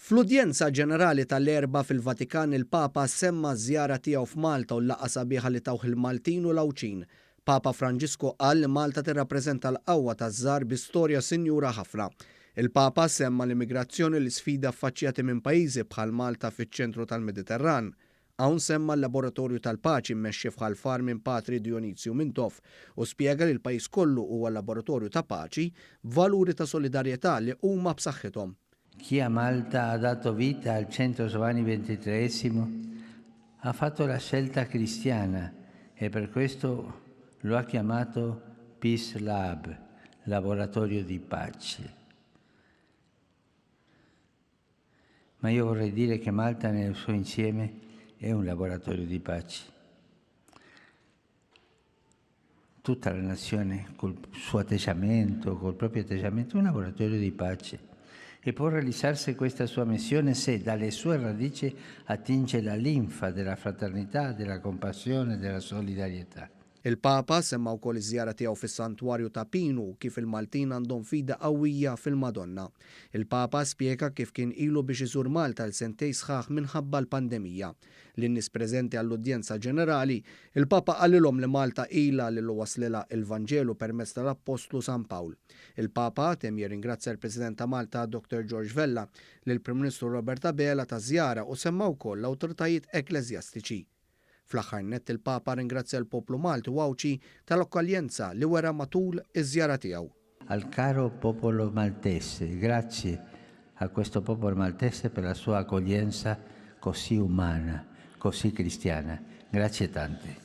Fl-udjenza ġenerali tal-Erbgħa fil-Vatikan il-Papa semma ż-żjara tiegħu f'Malta u l-laqgħa sabiħa li tawh il-Maltin u l-Għawdxin. Papa Franġisku qal li Malta tirrappreżenta l-qawwa taż-żgħar bi storja sinjura ħafna. Il-Papa semma l-immigrazzjoni u l-isfidi affaċċjati minn pajjiżi bħal Malta fiċ-ċentru tal-Mediterran. Hawn semma l-Laboratorju tal-Paċi mmexxi f'Ħal Far minn Patri Dionizju Mintoff u spjega li l-pajjiż kollu huwa laboratorju ta' paċi b'valuri ta' solidarjetà li huma b'saħħithom. Chi a Malta ha dato vita al Centro Giovanni XXIII ha fatto la scelta cristiana e per questo lo ha chiamato Peace Lab, laboratorio di pace. Ma io vorrei dire che Malta nel suo insieme è un laboratorio di pace. Tutta la nazione col suo atteggiamento, col proprio atteggiamento, è un laboratorio di pace. E può realizzarsi questa sua missione se dalle sue radici attinge la linfa della fraternità, della compassione, della solidarietà. Il-Papa semma wkoll iż-żjara tiegħu fis-Santwarju ta' Pinu u kif il-Maltin għandhom fidi qawwija fil-Madonna. Il-Papa spjega kif kien ilu biex iżur Malta għal sentej sħaħ minħabba l-pandemija. Lin-nies preżenti għall-udjenza ġenerali, il-Papa qalilhom li Malta ilha lil waslilha il-Vanġelu permezz tal-Appostlu San Pawl. Il-Papa temm jirringrazzja l-President ta' Malta Dottor George Vella, lill-Prim Ministru Robert Abela taż-żjara u semma wkoll l-awtoritajiet ekkleżjastiċi. Fl-aħħar nett il-Papa rringrazzja l-poplu Malti u Għawdxi tal-akkoljenza li wera matul iż-żjara tiegħu. Al caro popolo maltese, grazie a questo popolo maltese per la sua accoglienza così umana, così cristiana. Grazie tante.